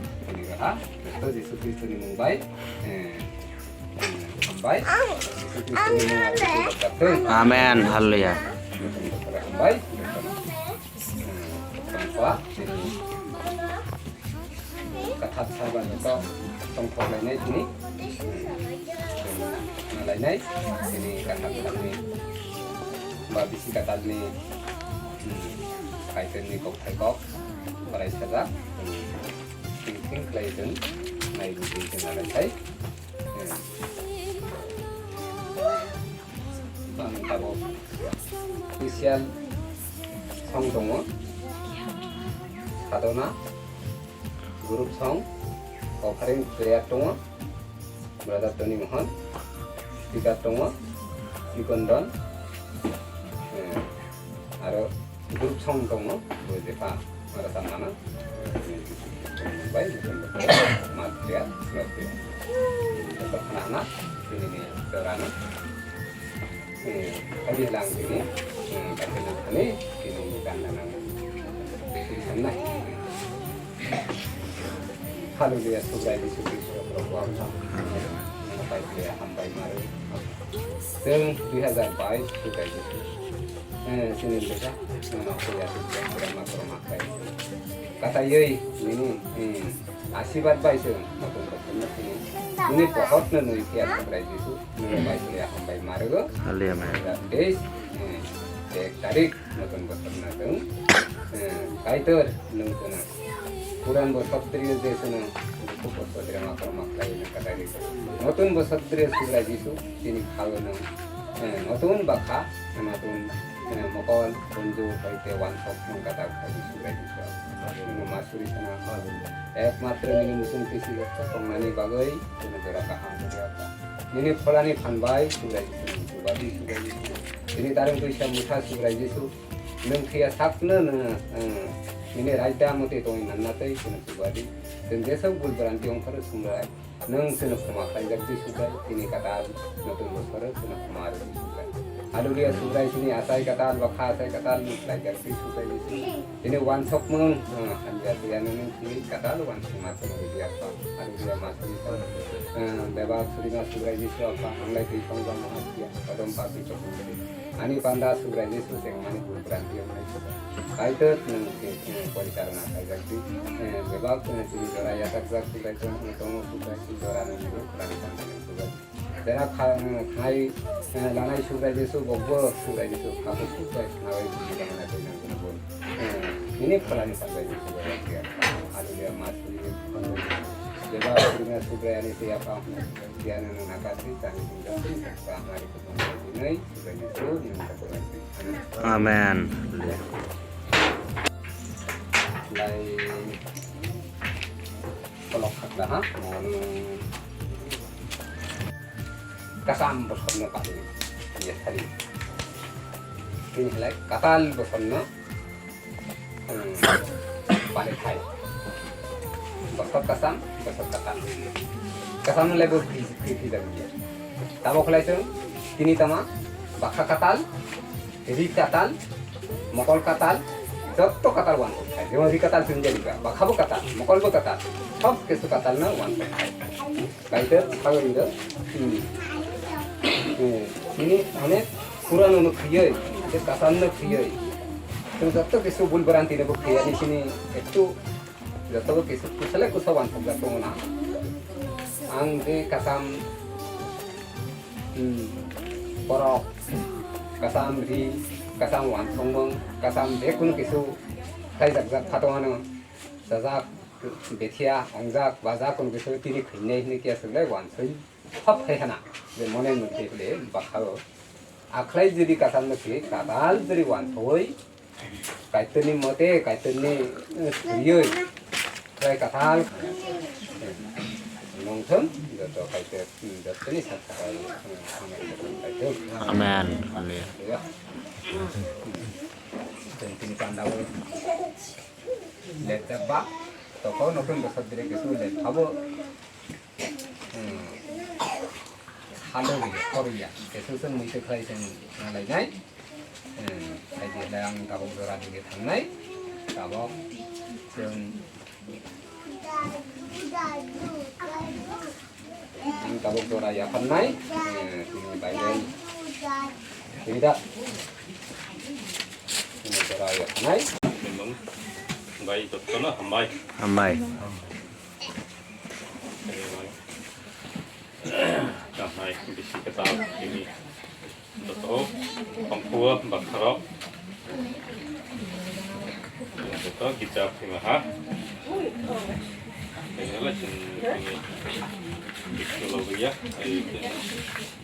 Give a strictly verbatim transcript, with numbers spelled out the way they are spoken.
Ini raha, Kristo Jisu Kristoni mung bai, eh, eh, hambai. Jisu Kristoni mung bai, Amen. Hallelujah. Hambai. Eh, tongkha, ini. Kathar saba joto tongthok lainai tini. Na lainai tini kathar sani ba bisi kathar ni, hmm, Kaitor ni kok thai kok barai sajak. Ting ting khlai jeng nai bisi jeng na lai sai. Hmm. Ang tabok special song tongo. Sadhana. Group song, offering player tongo, Brother Tony Mohan, speaker tongo, Chikondon, eh, aro group song tongo, bo jepa, aro tamana, bai, mat player, mat player. Ito khana na, ini ni, dorano. Eh, adi lang ini, eh, kati na kani, ini ni dan dan ang. Ini sana. Hallelujah, Subrai Jisu Kristo, Prabhu Asa. Mana pai dia hambai maru. Seng dui hazar bais Subrai Jisu. Eh, sini bisa, mana kuya tu, kurang makro makai. Kata yoi, ini, eh, Asibad bai se notun bosor no sini. Nini bohot no nui phiya Subrai Jisu, nini bai se ya hambai margo. Hallelujah, amen. Dei, eh, ek tarik notun bosor na dong. Eh, Kaitor nung tuna. Puran bosor tri je sunu, dukhu bosor drama korma khlai na kadari. Notun bosor tri Subrai Jisu, tini khawe nung. Eh, notun bakha, notun, eh, mokol, bonju, hoite, wansok, nung kata khlai Subrai Jisu. Nung masuri sana. Ekmatro nini musung pisi tongnani bagwi chwngno jora kaham rwdi, Apha. Nini pholani phan bai Subrai Jisu, nini chubabi Subrai Jisu. Nini tarung twisa mutha Subrai Jisu. Nwng phiya sakno nwng, eh, nini raida motwi tongwi manna tei chwngno chubabi. Chwng jesok bul bwranti ongkhorwi sumrai. Nwng chwngno khoma khlaijak Jisu bai, tini katal notun bosoro chwngno khoma rw Jisu bai. Hallelujah, Subrai chini achai katal, bwkha achai katal, nwng khlaijak Jisu bai, Jisu. Tini wansokmung, eh, hamya twiya nwng chini katal wansokma chwngno rwdi Apha. Hallelujah, ma chini song. Eh, bebak surima Subrai Jisu Apha, anglai twi songba mahasia, kodom papi chokmung. Ani panda Subrai Jisu chengmani bul bwranti wngnai Subrai. Kaitor nwng khe, eh, poricharona khaijak di. Eh, bebak, eh, chini jora yachakjak Subrai tong, eh, tongo Subrai, jora nwng bul bwranti wngnai Subrai. Jera kha-, eh, khanai, eh, lanai Subrai Jisu, bokbo Subrai Jisu, khabu Subrai, khanai Subrai, khanai twi nang bul. Eh, nini pholani Subrai Jisu, Subrai Jisu. Hallelujah, ma Subrai, bebak surima Subrai ani twi apa, dia nang nakasi, tani tinggal, apa, hari Amen. Lai kolok khakla ha. Kasam bosonno pali. Ya, hari. Ini lai katal bosonno. Hmm. Pali khai. Bosor kasam, bosor katal. Kasam no level three, three, three level ya. Tabo khlai chwng, tini tama, bakha katal, ri katal, mokol katal, jotto katal wan khai. Jemon ri katal chwng jani ba, bakha bo katal, mokol bo katal, sob kisu katal no wan khai. Kaitor sagori do. Hmm. Eh, ini onek purano no khiyoi, je kasam no khiyoi. Chwng jotto kisu bul bwranti no bo khiyani sini ektu joto bo kisu kusale kusa wan thok jato na. Ang je kasam, hmm, borok, kasam ri, kasam wan thongmung, kasam je kunu kisu khai jak jak phato ano. Sajak, bethia, ongjak, bajak, kono khe tini khuinai hinwi khe aswk lai wansoi. Hap khai hana, je mone mone khe le bakhao. Akhlai jodi katal no khe, katal jodi wansoi, Kaitorni mote, Kaitorni, eh, surioi, khlai katal. Nongthom, joto Kaitor, hmm, jotoni sak katal, hmm, hamai Kaitor. Amen. Hallelujah. Ya. Hmm. Tini pandao. Lepjak ba, tokho nokung bwswk direct khe swi lepha bo, hmm, salo ri khorwi ya, khe swi chwng mui twi khlai chwng nalainai. Hmm, hai di lai ang tabuk jora digi thangnai, tabuk chwng Ang tabuk jora yapharnai, eh, tini bai bai. Tini da. Tini jora yapharnai. Bai, jotto no hambai. Hambai. Kahai bisi kwtal ini. Joto tongkhuo bakharok. Joto gija phima ha. Ini lah sini ini. Bisi logo ya. Ayo.